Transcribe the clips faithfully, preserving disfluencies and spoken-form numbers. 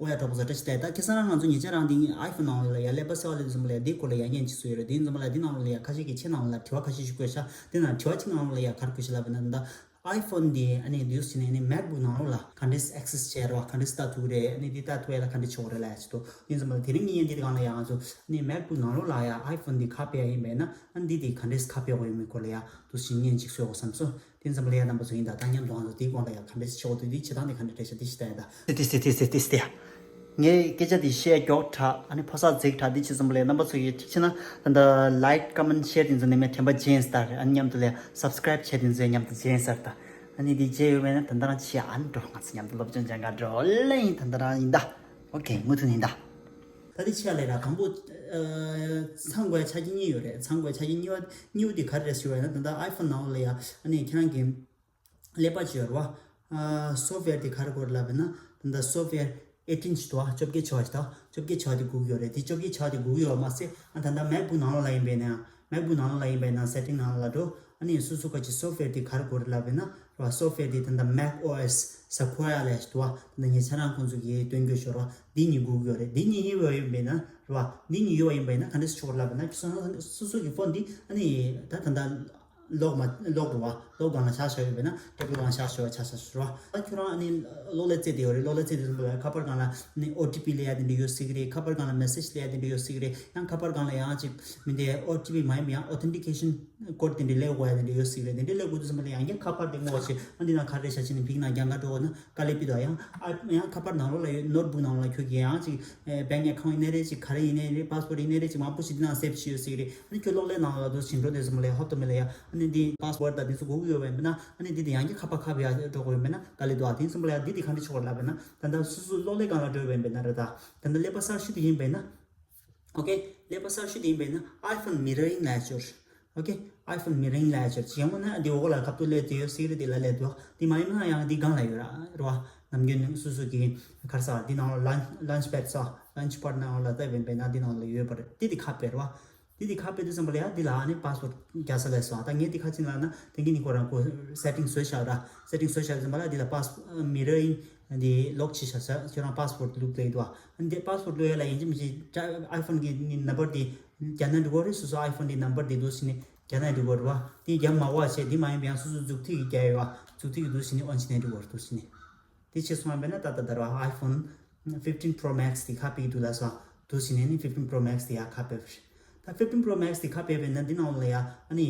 ཨོ་ཡ་གྲོགས་པོ་ཚོ་བཀྲ་ཤིས་བདེ་ལེགས། ད་ཁ་སང་རང་ང་ཚོ་ཉེ་ཆར་རང་དེ་ཨའི་ཕོན་ནང་ལོགས་ལ་ཡ་ཀླད་པ་གསར་པ་སླེབས་དུས་ཙམ་པ་ལ་ཡ་དེའི་སྐོར་ལ་ཡ་བརྙན་ཅིག་བཟོས་ཡོད་རེད། དེ་ཙམ་པ་ལ་ཡ་དེ་ནང་ལོགས་ལ་ཡ་ཁ་ཤས་ཀྱིས་ཁྱེད་ནང་ལོགས་ལ་དྲི་བ་ཁ་ཤས་ཤིག་བཀོད་ཤག་དེ་ནང་དྲི་བ་གཅིག་ནང་ལོགས་ལ་ཡ་ག་རེ་བཀོད་ཤག་ལབ་པ་ན། ད་ཨའི་ཕོན་དེ་ཨ་ནི་འདུག་སེ་བྱས་ནས་ཨ་ནི་མེག་བུག་ནང་ལོགས་ལ་ག་འདྲས་ཨེག་སེས་བྱས་རེད་བ། ག་འདྲས་ལྟ་ཐུབ་རེད། ཨ་ནི་དེ་ལྟ་ཐུབ་ཡ་ལ་ག་འདྲས་ཆོག་རེད་ལབ་ཡ་ཅིག་འདུག་དེ་ཙམ་པ་ལ་དེ་རིང་ངའི་བརྙན་དེ་སྒང་ལ་ཡ་ང་ཚོ་ཨ་ནི་མེག་བུག་ནང་ལོགས་ལ་ཡ་ཨའི་ཕོན་དེ་ག་རེ་ཕབ་ཡ་ཡིན་པས་ན། ཨ་ནི་འདི་དེ་ག་འདྲས་ག་རེ་ཕབ་དགོས་ཡོད་མེད་སྐོར་ལ་ཡ་འདུག་སེ་བྱས་ནས་བརྙན་ཅིག་བཟོ་དགོས་བསམ་སོང་། དེ་ཙམ་པ་ལ་ཡ་རྣམ་པ་ཚོ་ཡིན་ད། ད་མཉམ་དུ་ང་ཚོ་དེའི་སྒང་ལ་ཡ་ག་འདྲས་ཆོག་འདུག་དེ་བྱེད་སྟངས་དེ་ག་འདྲས་རེད་ཤག་དེ་ཤེས་ད་ཡ་ད། ཏི་ཏི་ཏི་ཏི་ཏི་ཏི་ཡ། ངས་སྐད་ཆ་དེ་བཤད་མགྱོགས་དྲགས། ཨ་ནི་ཕོ་གསར་མཛེས་དྲགས། འདི་བྱས་ཙམ་པ་ལ་ཡ་རྣམ་པ་ཚོ་ཡིས་གཅིག་བྱས་ན་ད་ལྟ་ལའིཀ་ཀོ་མེན་ཤེར་དེ་ཚོ་ནས་མེད་དྲན་པ་བརྗེད་ཡིན་ས་རེད། ཨ་ནི་མཉམ་དུ་ལ་ཡ་སབ་སི་ཀ་རེབ་བྱས་དེ་ཚོ་མཉམ་དུ་བརྗེད་ཡིན་ས་རེད་ད། ཨ་ནི་འདི་བརྗེད་ཡོད་མེད་ན་ད་ལྟ་རང་ཕྱི་ཨ་ནི་འགྲོ། ང་ཚོ་མཉམ་དུ་སློབ་སྦྱོང་སྦྱང་ག་འགྲོ་ལེ་ཡིན། ད་ལྟ་རང་ཡིན་ད། ཨོ་ཁེ། མུ་མཐུད་ཡིན་ད། ད་དེ་ཆེ་ལས་ར་དང་པོ་ཚང་དགོས་ཆ་རྐྱེན་གཉིས་ཡོད་རེད། ཚང་དགོས་ཆ་རྐྱེན་གཉིས་པ་གཉིས་པ་དེ་ག་རེ་རེད་ཞུ་བ་ཡིན་ན། ད་ལྟ་ཨའི་ཕོན་ནང་ལ་ཡ་ཨ་ནི་ཁྱེད་རང་གི་ཀླད་པ་ཅིག་ཡོད་རེད་བ། སོབ་ཝེར་དེ་ག་རེ་དགོས་རེད་ལབ་ཡིན་ན། ད་ལྟ་སོབ་ཝེར་ཨེ་ཊིན་ཅིག་འདུག་བ། བཅོ་བརྒྱད་བྱས་པ་ཞིག་དང་། བཅོ་བརྒྱད་བྱས་པ་དེ་དགོས་ཀྱི་ཡོད་རེད། དེ་བཅོ་བརྒྱད་བྱས་པ་དེ་དགོས་ཀྱི་ཡོད་མ་ཟད། ཨ་ད་ལྟ་མེག་བུག་ནང་ལ་ཡིན་པས་ན་ཡང་། མེག་བུག་ནང་ལ་ཡིན་པས་ན་སེ་ཊིང་ནང་ལ་འགྲོ། ཨ་ནི་སོ་སོ་ག་ཅིག་སོབ་ཝེར་དེ་ག་རེ་དགོས་རེད་ལབ་ཡིན་ན། རེད་བ། སོབ་ཝེར་དེ་ད་ལྟ་མེག་ཨོ་ཨེས་སི་ཀོ་ཡ་ལབ་ཡ་ཞིག་འདུག་བ། ད་ལྟ་ཉེ་ཆར་རང་ཁོང་ཚོ་གིས་སྟོན་གྱི་ཡོད་རེད་བ། འདི་གཉིས་དགོས་ཀྱི་ཡོད་རེད། འདི་གཉིས་ཡོད་པ་ཡིན་པས་ན་རེད་བ། འདི་གཉིས་ཡོད་པ་ཡིན་པས་ན་ག་འདྲས་ཆོག་རེད་ལབ་ན། ཁྱོད་རང་སོ་སོ་གི་ཕོན་འདི་ཨ་ནི་ད་ད་ལྟ་གློག་མ་གློག་རེད་བ། གློག་སྒང་ལ་བཞག་བཞག་ཡོད་པས་ན། ཊེབ་ལེཊ་སྒང་ལ་བཞག་བཞག་ཆ་བཞག་ཞུ་རེད་བ། ད་ཁྱོད་རང་ཨ་ནི་གློག་ཀླད་རྩེ་དེ་ཡོད་རེད། གློག་ཀླད་རྩེ་དེ་ཚོ་ལ་ཁ་པར་སྒང་ལ་ཨ་ནི་ཨོ་ཊི་པི་སླེབས་ཡ་དེ་འདྲ་ཡོད་སྲིད་ཀྱི་རེད། ཁ་པར་སྒང་ལ་མེ་སེཇ་སླེབས་ཡ་དེ་འདྲ་ཡོད་སྲིད་ཀྱི་རེད། ཡང་ཁ་པར་སྒང་ལ་ཡང་ཅིག་མི་འདི་ཨོ་ཊི་པི་མ་ཡིན་པ་ཡང་ཨོ་ཐེན་ཊི་ཀེ་ཤན་ཀོཌ་དེ་འདྲ་སླེབས་དགོས་ཡ་དེ་འདྲ་ཡོད་སྲིད་ཀྱི་རེད། དེ་འདྲ་སླེབས་དགོས་དུས་ཙམ་པ་ལ་ཡང་བསྐྱར་ཁ་པར་དེ་བསྔོགས་བྱས། ཨ་འདི་ནང་ག་རེ་བཞག་བྱས་ནས་ཕ་གི་ནང་རྒྱ་གར་འགྲོ་དགོས་ན། དཀའ་ལས་ཕྱིན་འདུག་ཡང་ཨ་ཡང་ཁ་པར་ནང་ལོགས་ལ་ཡོད། ནོཊ་བུག་ནང་ལོགས་ལ་ཁྱོད་ཀྱི་ཡང་ཅིག་ཨེ་བེང་ཨེ་ཁའུན་ཡིན་ནའི་རེད། ཅིག་ག་རེ་ཡིན་ནའི་རེད། པ་སི་ཝོརཌ་ཡིན་ནའི་རེད། ཅིག་མང་པོ་ཞིག་འདི་ནང་སེབ་བྱས་ཡོད་ཟེར་གྱི་རེད། ཨ་ནི་ཁྱོད་གློག་ཀླད་ནང་ལ་འདུག་སེ་འགྲོ་དུས་ཙམ་པ་ལ་ཡ་ཧོབ་ཏེ་མི་ལ་ཡ་ཨ་ནི་འདི་པ་སི་ཝོརཌ་དང་འདི་ཚོ་དགོས་ཀྱི་ཡོད་པ་ཡིན་པ་ན། ཨ་ནི་འདི་དེ་ཡང་བསྐྱར་ཁ་པར་ཁ་པར་ཡ་འགྲོ་དགོས་ཡིན་པ་ན་དཀའ་ལས་འདུག་ཨ། དེ་ཙམ་པ་ལ་ཡ་འདི་དེ་ག་འདྲ་ཆོག་ལབ་པ་ན། ད་ལྟ་སོ་སོ་གློག་ཀླད་སྒང་ལ་འགྲོ་བ་ཡིན་པ་ན་རེད། ད་ད་ལྟ་ཀླད་པ་གསར་ཤོས་དེ་ཡིན་པ་ཡིན་ན། ཨོ་ཁེ། ཀླད་པ་གསར་ཤོས་དེ་ཡིན་པ་ཡིན་ན་ཨའི་ཕོན་མི་རར་རིང་ལབ་ཡ་ཅིག་ཡོད་རེད། ཨོ་ཁེ། ཨའི་ཕོན་མི་རར་རིང་ལབ་ཡ་ཅིག་ཡོད་རེད། ཅིག་ཡང་མིན་ན་འདི་འོག་ལ་ཁ་ཐུག་སླེབས་བསྡད་ཡོད་ཟེར་གྱི་རེད། འདི་ལ་སླེབས་འདུག་དེ་མ་ཡིན་ན་ཡང་འདི་སྒང་ལ་ཡོད་ར་རེད་བ། ནམ་རྒྱུན་སོ་སོ་གི་ག་རེ་ཟེར་བ། འདི་ནང་ལ་ལན་ལན་ཆི་པེཌ་ཟེར་བ། ལན་ཆི་པེཌ་ནང་ལ་བལྟས་པ་ཡིན་པ་ཡིན་ན་འདི་ནང་ལ་ཡོད་པ་རེད། འདི་དེ་ཁ་ཕྱེ་རེད་བ། འདི་དེ་ཁ་ཕྱེ་དུས་ཙམ་པ་ལ་ཡ་འདི་ལ་ཨ་ནི་པ་སི་ཝོརཌ་རྒྱག་ས་ལབ་སོང་། ད་ངས་འདི་ག་རེ་བྱས་ནས་ལབ་ན། དེ་གིན་ནི་ཁོ་རང་ཁོ་སེ་ཊིང་བཟོས་བཞག་ར། སེ་ཊིང་བཟོས་བཞག་དུས་ཙམ་པ་ལ་འདི་ལ་པ་སི་མི་རར་རིང་འདི་ལོག་བྱས་བཞག་ས། ཁྱོད་རང་པ་སི་ཝོརཌ་བླུགས་བསྡད་འདུག་བ། འདི་པ་སི་ཝོརཌ་བླུགས་ཡ་ལ་ཡིན་གཅིག་མིན་གཅིག་ཨའི་ཕོན་གྱི་ནི་ནམ་བར་འདི་རྒྱག་ན་འགྲིག་གི་རེད། སོ་སོ་ཨའི་ཕོན་འདི་ནམ་བར་འདི་འདུག་སེ་ནི་རྒྱག་ན་འགྲིག་གི་རེད་བ། འདི་རྒྱབ་མ་བ་བྱས། འདི་མ་ཡིན་པ་ཡང་སོ་སོ་མཛུབ་ཐིག་གིས་རྒྱག་ཡོད་བ། མཛུབ་ཐིག་གིས་འདུག་སེ་ནི་ཨོན་བྱས་ན་འགྲིག་གི་རེད། འདུག་སེ་ནི། འདི་བྱས་སོང་བ་ཡིན་པ་ན་ད་ལྟ་ད་ར་བ་ཨའི་ཕོན་ཕིབ་ཊིན་པྲོ་མེག་སི་འདི་ཁ་ཕྱེ་གི་འདུག་ལབ་སོང་། འདུག་སེ་ནི་ནི་ཕིབ་ཊིན་པྲོ་མེག་སི་འདི་ཡར་ཁ་ཕྱེ་བ་རེད། ད་ཕིབ་ཊིན་པྲོ་མེག་སི་འདི་ཁ་ཕྱེ་བ་ཡིན་ན་འདི་ནང་ལ་ཡ་ཨ་ནི་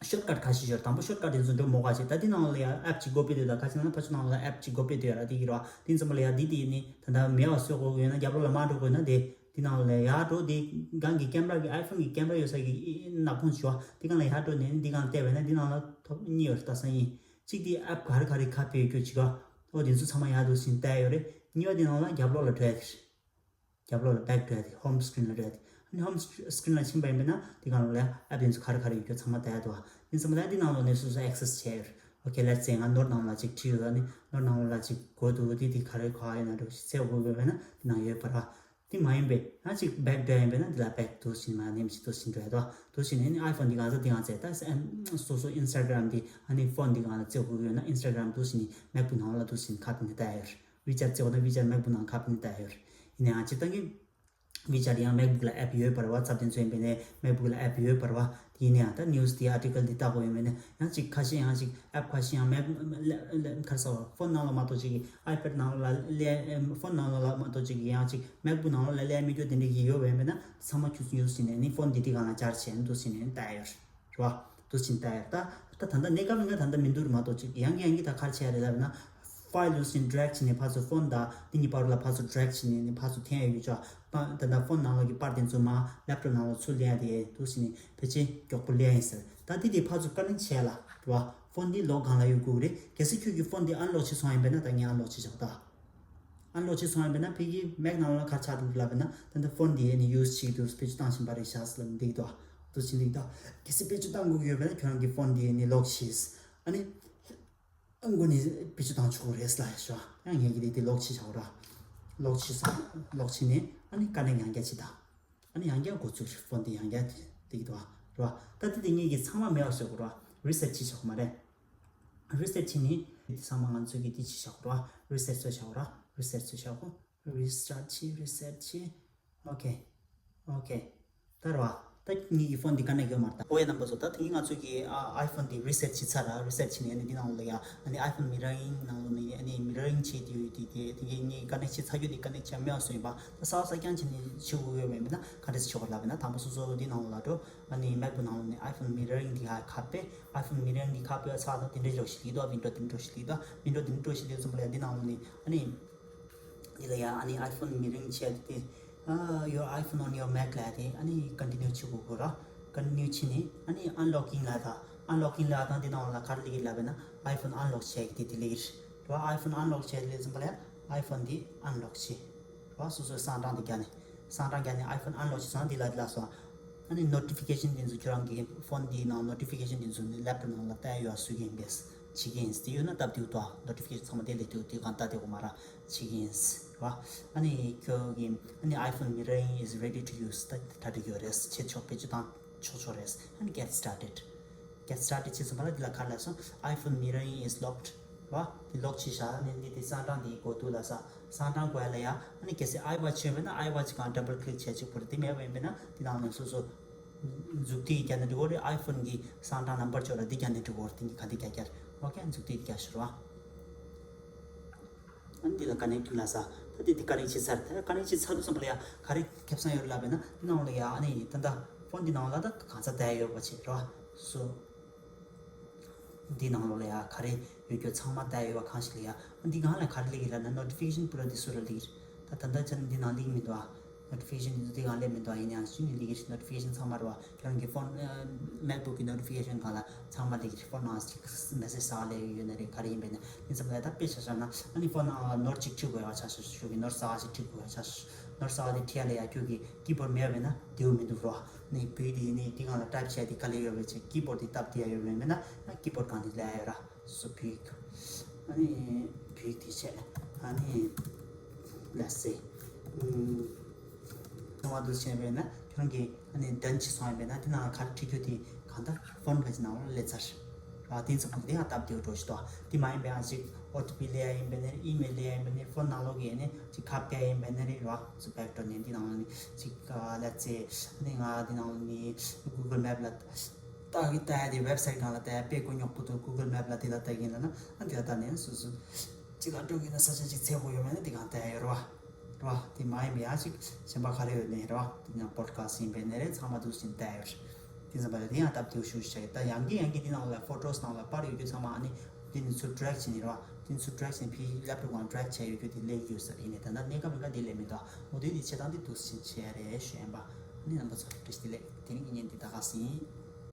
ཤོཊ་ཀཊ་ཁ་ཤས་ཡོད། དང་པོ་ཤོཊ་ཀཊ་དེ་ཚོ་འགྲོ་མོ་ག་བྱེད། ད་འདི་ནང་ལ་ཡ་ཨེབ་ཅིག་ཀོ་པི་དེ་ལ་ཁ་ཅིག་ནང་ལ་ཕར་ཚུར་ནང་ལ་ཨེབ་ཅིག་ཀོ་པི་དེ་ཡ་ར་དེ་གི་ར་བ། དེ་ཙམ་པ་ལ་ཡ་འདི་དེ་ནི་ད་ལྟ་མེད་པ་བཟོ་དགོས་ཡོད་ན། རྒྱབ་ལོགས་ལ་མར་འགྲོ་དགོས་ན་དེ་འདི་ནང་ལ་ཡར་འགྲོ། དེ་སྒང་གི་ཀེམ་ར་གི་ཨའི་ཕོན་གི་ཀེམ་ར་ཡོད་ས་གི་ནག་ཁུང་ཞིག་ཡོད་བ། དེ་སྒང་ལ་ཡར་འགྲོ་ནས་འདི་སྒང་ལ་བལྟས་པ་ཡིན་ན་འདི་ནང་ལ་ཐོབ་གཉིས་ཡོད་རེད། ད་སང་ཉིན་གཅིག་དེ་ཨེབ་ག་རེ་ག་རེ་ཁ་ཕྱེ་ཡོད་རྒྱུ་ཅིག་ག་འོ་དེ་ཚོ་ཚང་མ་ཡར་འདུག་སེ་བལྟས་ཡོད་རེད། གཉིས་པ་དེ་ནང་ལ་རྒྱབ་ལོགས་ལ་འགྲོ་ཡ་དེ་རེད། རྒྱབ་ལོགས་ལ་བེག་འགྲོ་ཡ་དེ། ཧོམ་སི་ཀི་རིན་ལ་འགྲོ་ཡ་དེ། ཨ་ནི་ཧོམ་སི་ཀི་རིན་ལ་ཕྱིན་པ་ཡིན་པ་ན་དེ་སྒང་ལ་ཡ་ཨེབ་དེ་ཚོ་ག་རེ་ག་རེ་ཡོད་རྒྱུ་ཚང་མ་བལྟ་ཡ་འདུག་བ། དེ་ཚང་མ་ལ་དེ་ནང་ལོགས་ནས་སོ་སོ་ཨེག་སེས་བྱས་ཡོད་རེད། ཨོ་ཁེ། ལེཊ་སེ་ང་ནོཊ་ནང་ལ་ཅིག་བྲིས་ཡོད། ཨ་ནི་ནོཊ་ནང་ལ་ཅིག་དགོས་འདུག་དེ་དེ་ག་རེ་ག་ཡོད་ན་འགྲོ་ཞིག་བཙལ་དགོས་དགོས་པ་ཡིན་ན་དེ་ནང་ཡོད་པ་རེད་བ། དེ་མ་ཡིན་པའི་ཡང་ཅིག་བེག་འགྲོ་ཡ་ཡིན་པས་ན་འདི་ལ་བེག་འདུག་སེ་མར་ནེམ་ཞིག་འདུག་སེ་འགྲོ་ཡ་འདུག་བ། འདུག་སེ་ནས་ཨ་ནི་ཨའི་ཕོན་འདི་གང་ཚ་འདི་གང་ཚ་ད་སོ་སོ་ཨིན་སི་ཊ་གྷ་རམ་འདི་ཨ་ནི་ཕོན་འདི་གང་ལ་བཙལ་དགོས་ཡོད་ན་ཨིན་སི་ཊ་གྷ་རམ་འདུག་སེ་ནས་མེག་བུག་ནང་ལ་འདུག་སེ་ནས་ཁ་ཕྱེ་ནས་བལྟ་ཡ་ཡོད་རེད། ཝི་ཅེཊ་བཙལ་དགོས་ན་ཝི་ཅེཊ་མེག་བུག་ནང་ཁ་ཕྱེ་ནས་བལྟ་ཡ་ཡོད་རེད། ཡིན་ནའང་སྤྱིར་བཏང་གི་ཝི་ཅེཊ་ཡང་མེག་བུག་ལ་ཨེབ་ཡོད་པ་རེད་བ། ཝ་ཊི་སེབ་དེ་ཚོ་ཡིན་པས་ནས་མེག་བུག་ལ་ཨེབ་ཡོད་པ་རེད་བ། དེ་ཡིན་ནའང་ད་ནིའུ་སི་དེ་ཨར་ཊི་ཀལ་དེ་ལྟ་དགོས་ཡོད་མེད་ནས་ཡང་ཅིག་ཁ་ཤས་ཡང་ཅིག་ཨེབ་ཁ་ཤས་ཡང་མེག་ག་རེ་ཟེར་བ་ཕོན་ནང་ལ་མ་གཏོགས་ཅིག་གི་ཨའི་པེཌ་ནང་ལ་ལས་ཕོན་ནང་ལ་མ་གཏོགས་ཅིག་གི་ཡང་ཅིག་མེག་བུག་ནང་ལ་ལས་མི་སྐྱོ་དེ་འདྲ་གི་ཡོད་པ་ཡིན་པས་ན་ཚང་མ་ཁྱོད་ཚོ་ཡུ་སི་བྱས་ནས་ནི་ཕོན་དེ་དེ་གང་ལ་ཅར་བྱས་ནས་འདུག་སེ་ནས་ལྟ་ཡ་ཡོད་རེད། རེད་བ། འདུག་སེ་ལྟ་ཡ་ད། ད་ད་ལྟ་གནས་སྐབས་ལ་ད་ལྟ་མི་འདུག་རེད་མ་གཏོགས་ཅིག་ཡང་ཡང་གི་ད་ག་རེ་བྱས་རེད་ལབ་ན། ཕའིལ་འདུག་སེ་ཌི་རེག་བྱས་ནས་ཕར་ཚུར་ཕོན་དང་འདི་གཉིས་བར་ལ་ཕར་ཚུར་ཌི་རེག་བྱས་ནས་ནི་ཕར་ཚུར་འཐེན་ཡ་ཡོད་ཅོག་པ། ད་ལྟ་ཕོན་ནང་ལོགས་ཀྱི་པར་དེ་ཚོ་མར་ལེབ་ཊོབ་ནང་ལ་ཚུར་ལེན་ཡ་དེ་འདུག་སེ་ནི་ཕལ་ཆེར་མགྱོགས་པོ་ལེན་ཡིན་ཟེར། ད་འདི་དེ་ཕར་ཚུར་བཀའ་ལན་བྱས་ལ་རེད་བ། ཕོན་འདི་ལོག་སྒང་ལ་ཡོད་དགོས་ཀྱི་རེད། གལ་སྲིད་ཁྱོད་ཀྱི་ཕོན་འདི་ཨན་ལོག་བྱས་སོང་ཡིན་པས་ན་ད་ངས་ཨན་ལོག་བྱས་བཞག་ད། ཨན་ལོག་བྱས་སོང་བ་ཡིན་པས་ན་ཕ་གི་མེག་ནང་ལ་ག་རེ་ཆགས་འདུག་ལབ་པ་ན། ད་ལྟ་ཕོན་འདི་ནི་ཡུ་སི་བྱེད་ཀྱི་འདུག་བེད་སྤྱོད་བཏང་བཞིན་པ་རེད་ཤག་ཟེར་ལབ་འདུག་དོ། འདུག་སེ་འདུག་དོ། གལ་སྲིད་བེད་སྤྱོད་བཏང་དགོས་ཀྱི་ཡོད་པ་ན་ཁྱོད་རང་གི་ཕོན་འདི་ནི་ལོག་བྱས། ཨ་ནི་ཨ་མགོ་ནས་བེད་སྤྱོད་བཏང་ཆོག་གི་རེད་ལབ་ཡ་ཤོག་ཡང་ངས་ཀྱི་དེ་དེ་ལོག་བྱས་བཞག་ར། ལོག་བྱས་སོང་། ལོག་བྱས་ནས་ཨ་ནི་དཀའ་ལས་ཡང་བསྐྱར་བྱེད་ད། ཨ་ནི་ཡང་བསྐྱར་འགོ་ཚུགས་རེད། ཕོན་འདི་ཡང་བསྐྱར་དེ་འདུག་དོ། ར། ད་དེ་དེ་ངས་ཀྱི་ཚང་མ་མེད་པ་བཟོ་དགོས་ར། རི་སེཊ་བྱས་བཞག་མ་རེད། རི་སེཊ་བྱས་ནས་དེ་ཚང་མ་ང་ཚོས་ཀྱི་དེ་བྱས་བཞག་ར། རི་སེཊ་བཟོས་བཞག་ར། རི་སེཊ་བཟོས་བཞག་གོ། Restart བྱེད། Reset བྱེད། Okay. Okay. ད་རེད་བ། ད་ངའི་ཕོན་འདི་ཀ་ནེག་ཡོད་མ་རེད། ད་ཨོ་ཡ། རྣམ་པ་ཚོ། ད་དེ་ང་ཚོ་གི་ཨ་ཨའི་ཕོན་འདི་རི་སེཊ་བྱས་ཚར་ར། རི་སེཊ་བྱས་ནས་ཨ་ནི་འདི་ནང་ལོགས་ལ་ཡ་ཨ་ནི་ཨའི་ཕོན་མི་རར་རིང་ནང་ལོགས་ནས་ཨ་ནི་མི་རར་རིང་བྱས་དེ་ཡོད་དེ། དེ་དེ་གའི་ངས་ཀ་ནེག་བྱས་ཚར་རྒྱུ་དེ་ཀ་ནེག་བྱས་མེད་པ་བཟོས་ཡིན་པ། ད་གསར་པ་གསར་རྐྱང་བྱས་ནས་བྱེད་དགོས་ཡོད་མེད་མེད་ན་ག་འདྲ་སེ་བྱེད་དགོས་ལབ་ན། དང་པོ་སོ་སོ་འདི་ནང་ལོགས་ལ་འགྲོ། ཨ་ནི་མེག་བུག་ནང་ལོགས་ནས་ཨའི་ཕོན་མི་རར་རིང་འདི་ཧ་ཁ་པས། ཨའི་ཕོན་མི་རར་རིང་འདི་ཁ་པས་ཚར་དང་དེ་འདྲ་འགྲོ་ཞིག་ལི་དོ། ཝིན་ཌོ་དེ་འདྲ་འགྲོ་ཞིག་ལི་དོ། ཝིན་ཌོ་དེ་འདྲ་འགྲོ་ཞིག་ལི་ཙམ་པ་ལ་ཡ་འདི་ནང་ལོགས་ནས་ཨ་ནི། འདི་ལ་ཡ་ཨ་ནི་ཨའི་ཕོན་མི་རར་རིང་བྱས་ཏེ། ཨ། Your iPhone on your Mac ལབ་ཡ་དེ་ཨ་ནི་ཀོན་ཊི་ནིའུ་བྱེད་དགོས་ཀྱི་རེད། ཀོན་ཊི་ནིའུ་བྱས་ནས་ཨ་ནི་ཨན་ལོག་ཨིན་ལབ་དང་། ཨན་ལོག་ཨིན་ལབ་དང་འདི་ནང་ལ་ག་རེ་སླེབས་ཀྱི་ལབ་ན། ཨའི་ཕོན་ཨན་ལོག་བྱས་ཀྱི་དེ་དེ་སླེབས་ཀྱི་རེད། ཨའི་ཕོན་ཨན་ལོག་བྱས་དེ་སླེབས་ཙམ་པ་ལ་ཡ་ཨའི་ཕོན་འདི་ཨན་ལོག་བྱས། རེད་བ། སོ་སོའི་གསང་གྲངས་དེ་རྒྱག་ནས། གསང་གྲངས་རྒྱག་ནས་ཨའི་ཕོན་ཨན་ལོག་བྱས་སོང་། འདི་ལ་འདི་ལ་སོང་། ཨ་ནི་ནོ་ཊི་ཕི་ཀེ་ཤན་དེ་ཚོ་ཁྱོད་རང་གི་ཕོན་འདིའི་ནང་ནོ་ཊི་ཕི་ཀེ་ཤན་དེ་ཚོ་ནི་ལེབ་ཊོབ་ནང་ལ་བལྟ་ཡ་ཡོད་བཟོ་གི་ཡིན་པས། བྱེད་ཀྱི་ཡིན། དེ་ཡོད་ན་སྟབས་བདེ་པོ་འདུག་ནོ་ཊི་ཕི་ཀེ་ཤན་ཚང་མ་དེ་ལས་དུས་དེ་གང་ལྟ་དེ་གོ་མ་ར་བྱེད་ཀྱི་ཡིན། རེད་བ། ཨ་ནི་ཁྱོད་ཀྱི་ཨ་ནི་iPhone mirroring is ready to use ད་གྲ་སྒྲིག་ཡོད་རེད། བྱེད་ཆོག་བེད་སྤྱོད་བཏང་ཆོག་ཆོག་རེད། ཨ་ནི་get started. Get started བྱས་ཙམ་པ་ལ་འདི་ལ་ག་རེ་ལབ་སོང་། iPhone mirroring is locked. རེད་བ། འདི་ལོག་བྱས་བཞག་ནས་འདི་དེ་གསང་གྲངས་འདི་དགོས་འདུག་ལབ་ས། གསང་གྲངས་དགོས་ཡ་ལ་ཡ། ཨ་ནི་གལ་སྲིད་ཨའི་ཝ་ཆི་ཡོད་པ་ན་ཨའི་ཝ་ཆི་གང་ཌབ་བལ་ཀི་ལིག་བྱས་ཅིག་བོར། དེ་མེད་པ་ཡིན་པ་ན་འདི་ནང་ནས་སོ་སོ་མཛུབ་ཐིག་རྒྱག་ནས་འགྲིག་གི་རེད། ཨའི་ཕོན་གྱི་གསང་གྲངས་ནམ་བར་ཅོག་ལ་འདི་རྒྱག་ནས་འགྲིག་གི་རེད། དེ་ག་འདི་རྒྱག་རྒྱག་རེད། ཨོ་ཁེ། མཛུབ་ཐིག་འདི་རྒྱག་ཤོར་བ། ཨ་ནི་འདི་ལ་ཀོན་ནེག་ཊིང་ལབ་ས། ད་འདི་འདི་ཀོན་ནེག་བྱས་ཚར། ད་ཀོན་ནེག་བྱས་ཚར་དུས་ཙམ་པ་ལ་ཡ་ག་རེ་ཁེ་བཟང་ཡོད་རེད་ལབ་པ་ཡིན་ན། འདི་ནང་ལ་ཡ་ཨ་ནི་ད་ལྟ་ཕོན་འདི་ནང་ལ་ད་གང་ཚ་བསྡད་ཡོད་པ་བྱས་རེད་བ། སོ། འདི་ནང་ལོགས་ལ་ཡ་ག་རེ་ཡོད་རྒྱུ་ཚང་མ་བལྟ་ཡོད་པ་གང་ཞིག་ལ་ཡ། འདི་སྒང་ལ་ག་རེ་སླེབས་ཀྱི་རེད་ལབ་ན། ནོ་ཊི་ཕི་ཀེ་ཤན་པུ་ར་འདི་ཚུར་ར་སླེབས་ཀྱི་རེད། ད་ད་ལྟ་ཅན་འདི་ནང་སླེབས་མི་འདུག་ཨ། ནོ་ཊི་ཕི་ཀེ་ཤན་འདི་ཚོ་འདི་སྒང་སླེབས་མི་འདུག་ཨ། ཡིན་ནའང་ཤུལ་ནས་སླེབས་ཀྱི་རེད། ནོ་ཊི་ཕི་ཀེ་ཤན་ཚང་མ་རེད་བ། ཁྱོད་རང་གི་ཕོན་ཨ་མེག་བུག་གི་ནོ་ཊི་ཕི་ཀེ་ཤན་སྒང་ལ་ཚང་མ་སླེབས་ཀྱི་རེད། ཕོན་ནང་ཅིག་མེ་སེཇ་གསར་པ་སླེབས་ཡོད་ན་རེད། ག་རེ་ཡིན་པ་ཡིན་ན། ཡིན་ཙམ་ལ་ད་དཔེ་ཆ་བཞག་ན་ཨ་ནི་ཕོན་ནང་ནོར་གཅིག་བཅུག་དགོས་ཡ་ཆ་ཤས་ཤིག་གི་ནོར་གསར་པ་ཅིག་བྲིས་དགོས་ཡ་ཆ་ཤས་ཤིག་ནོར་གསར་པ་དེ་བྲིས་ཡ་ལ་ཡ་ཁྱོད་ཀྱི་ཀི་བོར་མེད་པ་ཡིན་ན་བདེ་པོ་མི་འདུག་རོ། ནི་བོད་དེ་ནི་དེ་སྒང་ལ་ཊའིབ་བྱས་དེ་དཀའ་ལས་ཡོད་པའི་ཆེད་ཀི་བོར་དེ་སྟབས་བདེ་ཡ་ཡོད་པ་མིན་ན། ཀི་བོར་གང་དེ་ལས་ཡ་ཡོད་ར། སོ་བོད་ཡིག་ཨ་ནི་བོད་ཡིག་དེ་བྱས། ཨ་ནི་let's say ཨུམ། ཚང་མ་འདུག་བྱས་པས་ན་ཁྱོད་རང་གིས་ཨ་ནི་ཌན་བྱས་སོང་ཡིན་པས་ན། དེ་ནང་ལ་ག་རེ་བྲིས་རྒྱུ་དེ་གང་ལྟར་ཕོན་ག་ཅིག་ནང་ལ་སླེབས་ཚར། ཨ་དེ་ཚོ་དེ་ཡང་སྟབས་བདེ་པོ་འགྲོ་ཞིག་འདུག་དེ་མ་ཡིན་པའི་ཨ་ཅིག་ཨོ་ཊི་པི་སླེབས་ཡ་ཡིན་པས་ན་རེད། ཨི་མེལ་སླེབས་ཡ་ཡིན་པས་ན་རེད། ཕོན་ནང་ལོགས་ཀྱི་ཨ་ནི་ཅིག་ཁ་བཀལ་ཡ་ཡིན་པས་ན་རེད། ར་སོ་བེག་ཊོར་ནས་འདི་ནང་ལ་ནི་ཅིག་let's say ཨ་ནི་ང་འདི་ནང་ལ་ནི་གུ་གལ་མེབ་ལ་ལྟ་གི་ལྟ་ཡ་དེ། ཝེབ་སའིཊ་སྒང་ལ་ལྟ་ཡ་དཔེ་དཀའ་རྙོག་པོ་འདུག་གུ་གལ་མེབ་ལ་འདི་ལ་ལྟ་གི་ཡིན་ལབ་ན། ཨ་འདི་ལ་ལྟ་ནས་སོ་སོ་ཅིག་ལ་འགྲོ་གི་ན་ས་ཆ་ཅིག་འཚོལ་དགོས་ཡོད་མེད་ན་འདི་སྒང་ལྟ་ཡ་ཡོད་ར་བ། རེད་བ། དེ་མ་ཡིན་པའི་ཡང་ཅིག་གཞན་པ་ག་རེ་ཡོད་ནའི་རེད་བ། དེ་ཡང་པོ་ཌི་ཁ་སི་ཡིན་པའི་ནའི་རེད། ཚང་མ་འདུག་སེ་བལྟས་ཡོད་རེད། དེ་ཙམ་པ་ལ་དེ་ཡང་སྟབས་བདེ་པོ་ཞེ་པོ་ཞིག་ཆགས་ཀྱི། ད་ཡང་བསྐྱར་ཡང་བསྐྱར་དེ་ནང་ལ་ཕོ་ཊོས་ནང་ལ་པར་ཡོད་རྒྱུ་ཚང་མ་ཨ་ནི་དེ་ནི་ཚུར་ཌི་རེག་བྱས་ནས་རེད་བ། དེ་ནི་ཚུར་ཌི་རེག་བྱས་ནས་ཕྱིའི་ལེབ་ཊོབ་སྒང་ཌི་རེག་བྱས་ཡོད་རྒྱུ་དེ་སླེབས་ཡོད་ས་རེད། ཡིན་ནའི་ད་ལྟ་གནས་སྐབས་ལ་དེ་སླེབས་མི་འདུག་འོ་དེ་དེ་བྱེད་སྟངས་དེ་འདུག་སེ་བྱས་རེད་ཞུ་ཡིན་པ། ཨ་ནི་རྣམ་པ་ཚོ་བཀྲ་ཤིས་བདེ་ལེགས། དེ་རིང་གི་བརྙན་འདི་ད་ག་ཟིན།